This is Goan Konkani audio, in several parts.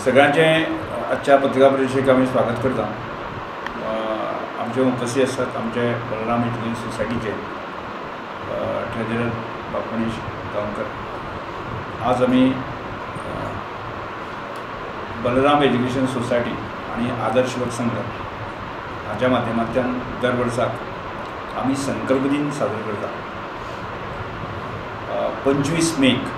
सगळ्यांचे आजच्या पत्रिका परिशदेक आमी स्वागत करता. आमचे उपस्थित आसात आमचे बलराम एज्युकेशन सोसायटीचे ट्रेजरर बाब गणेश गांवकर. आज आमी बलराम एज्युकेशन सोसायटी आनी आदर्श युवक संघ हाच्या माध्यमांतल्यान दर वर्साक आमी संकल्प दिन साजरो करता. 25 मेक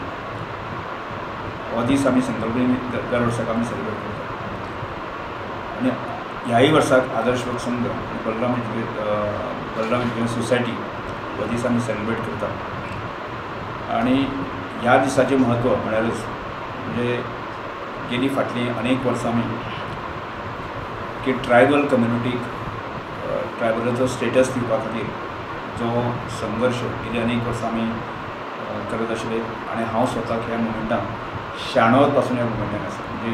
हो दीस आमी संकल्प दिन दर वर्साक आमी सेलिब्रेट करता आनी ह्याय वर्साक आदर्श युवक संघ आनी बलराम एज्युकेशन सोसायटी हो दीस आमी सेलिब्रेट करता. आनी ह्या दिसाचें म्हत्व म्हळ्यारच म्हणजे गेली फाटलीं अनेक वर्सां आमी की ट्रायबल कम्युनिटीक ट्रायबलाचो स्टेटस दिवपा खातीर जो संघर्श गेली अनेक वर्सां आमी करत आशिल्ले आनी हांव स्वताक ह्या मुवमेंटान 96 पासून ह्या मुवमेंटान आसा. म्हणजे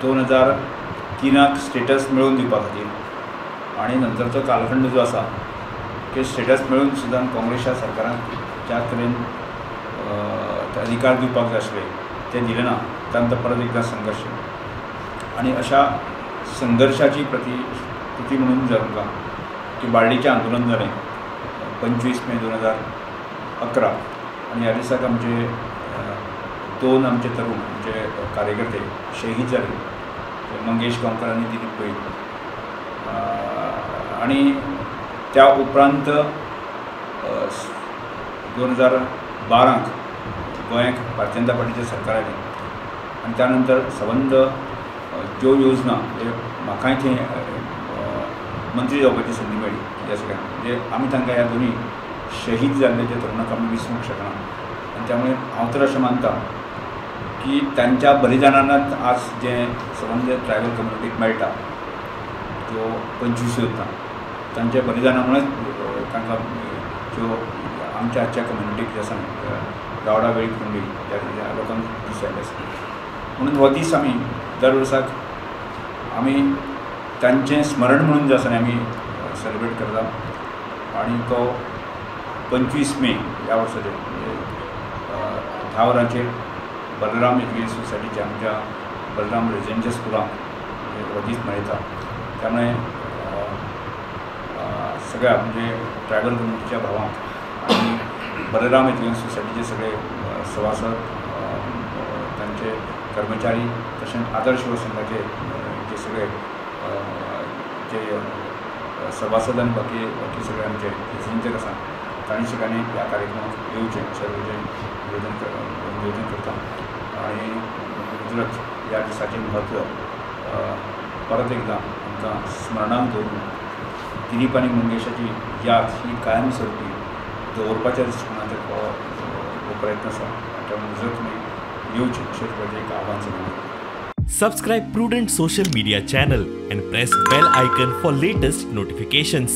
2003 स्टेटस मेळोवन दिवपा खातीर आनी नंतरचो कालखंड जो आसा की स्टेटस मेळून सुद्दां काँग्रेसच्या सरकारान ज्या तरेन अधिकार दिवपाक जाय आशिल्ले ते दिले ना. त्यानंतर परत एकदा संघर्श आनी अशा संघर्शाची प्रती म्हणून आमकां की बार्डीचें आंदोलन जालें 25 मे 2011 आनी ह्या दिसाक आमचे दोन आमचे तरुण आमचे कार्यकर्ते शहीद जाले, मंगेश गांवकर आनी दिलीप पै. आनी त्या उपरांत 2012 गोंयाक भारतीय जनता पार्टीचें सरकार आयलें आनी त्या नंतर सबंद ज्यो योजना म्हणजे म्हाकाय थंय मंत्री जावपाची संदी मेळ्ळी. ह्या सगळ्यांक म्हणजे आमी तांकां ह्या दोनूय शहीद जाल्ले जे तरुणाक आमी विसरूंक शकना आनी त्यामुळे हांव तर अशें मानता की तांच्या बलिदानानच आज जें सबंद ट्रायबल कम्युनिटीक मेळटा त्यो 25 योजना तांच्या बलिदाना मुळेच तांकां ज्यो आमच्या आजच्या कम्युनिटीक जे आसा गावडा वेळी कुंडी ह्या लोकांक दीस आयले आसा. म्हणून हो दीस आमी दर वर्साक आमी तांचें स्मरण म्हणून जे आसा आमी सेलिब्रेट करता आनी तो 25 मे ह्या वर्साचेर म्हणजे 10 वरांचेर बलराम एज्युकेशन सोसायटीच्या आमच्या बलराम रेजिडेन्शियल स्कुलांत हो दीस मनयता. त्यामुळे सगळ्या म्हणजे ट्रायबल कम्युनिटीच्या भावांक आनी बलराम एज्युकेशन सोसायटीचे सगळे सभासद, तांचे कर्मचारी तशेंच आदर्श युवक संघाचे जे सगळे जे सभासद आनी बाकी बाकी सगळे आमचे प्रेसिडेंट आसा तांणी सगळ्यांनी ह्या कार्यक्रमाक येवचें अशें निवेदन करता. आनी मुजरत ह्या दिसाचें म्हत्व परत एकदां आमकां स्मरणांत दवरून दिलीप आनी मंगेशाची याद ही कायमस्वरूपी दवरपाच्या दृश्टिकोनांत हो प्रयत्न आसा. त्यामुळे मुजरत तुमी येवचें अशें एक आव्हान सगळ्यांक. Subscribe Prudent Social Media channel and press bell icon for latest notifications.